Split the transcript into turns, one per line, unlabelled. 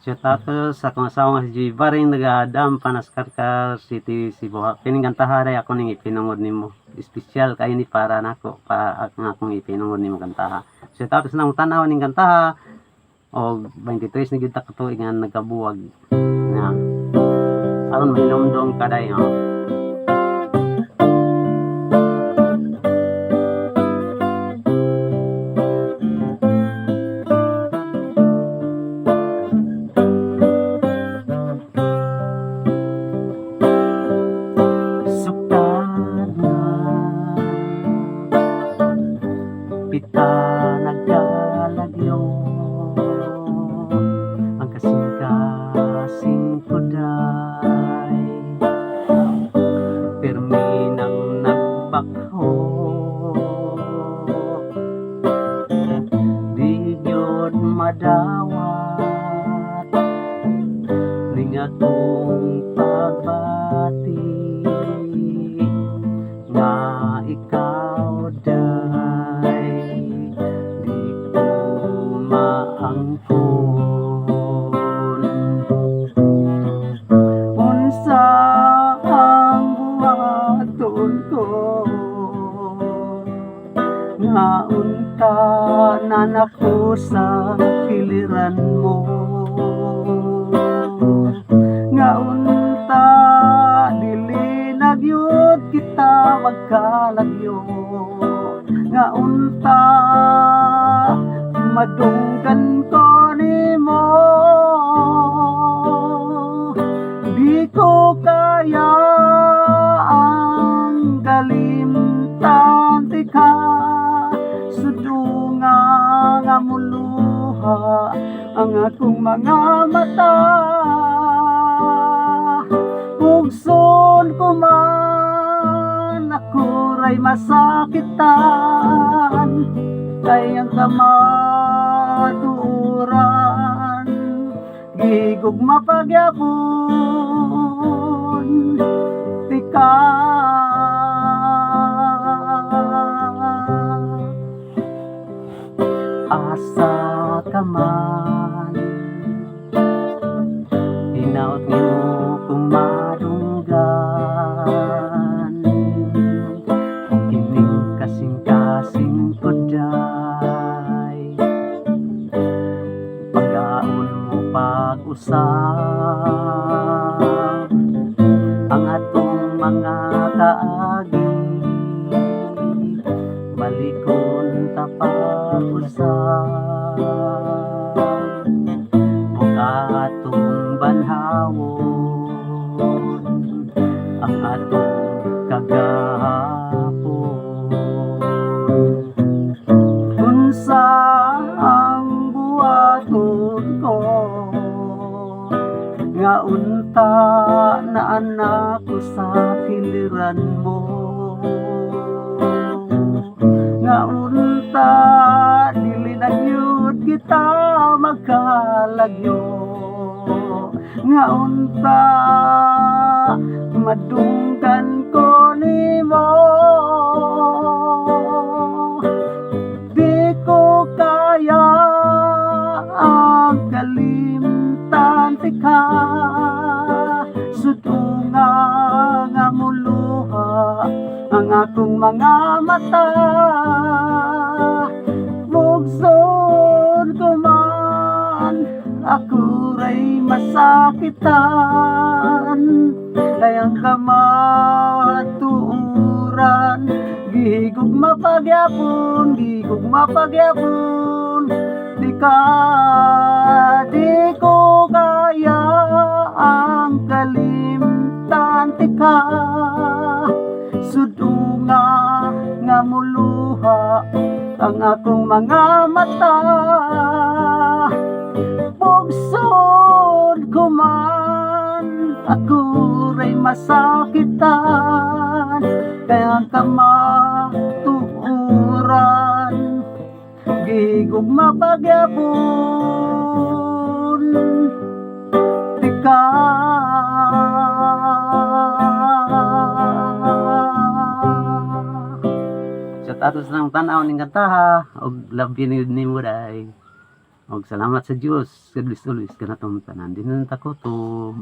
Shout out ko sa akong asawa nga si Joy Baring nagadam Panas Carcar City, Cebu. Kining kantaha day ako ning ipinungod nimo. Espesyal kaayo ni para nako pa ang akong ipinungod nimo kantaha. Shout out sa nang tan-aw ning kantaha og 23 na gyud ta ka tuig nga nagkabuwag. Na. Aron mahinumdom ka day, oh. Sukad na kita nagkalagyo, ang kasing-kasing ko day pirmi nang nagbakho. Di gyud madawat ning akong pagbati nga ikaw day di ko maangkon. Unsa ang buhaton ko nga unta na nako sa kiliran mo, nga unta dili na gyud kita magkalagyo, nga unta madunggan ko nimo? Di ko kaya ang kalimtan tika, sudunga nga muluha ang akong mga mata. Pugson ko man, ako ray masakitan, kay ang kamatuoran gigugma pagyapon tika. Asa ka man, hinaot nimo kong madunggan, kining kasing-kasing ko day pagaon mo pag-usab ang atong mga kaagi, balikon ta pag-usab ug atong banhawon ang atong kagahapon. Unsa ang buhaton ko nga unta na anak ko sa kiliran mo, nga unta dili na gyud kita magkalagyo, nga unta madunggan ko nimo? Di ko kaya ang kalimtan tika, sudunga nga muluha ang akong mga mata. Bugson ko man, ako ray masakitan, kay ang kamatuoran gihigugma pagyapon, gihigugma pagyapon tika. Di ko kaya ang kalimtan tika, sudunga nga muluha ang akong mga mata. Bugson ko man, ako ray masakitan, kay ang kamatuoran gihigugma pagyapon tika. Sa tatos ng tan-aw ning kantaha og love you nimo day. Og salamat sa Dios. God bless always kanatong tanan. Di na ta kutob.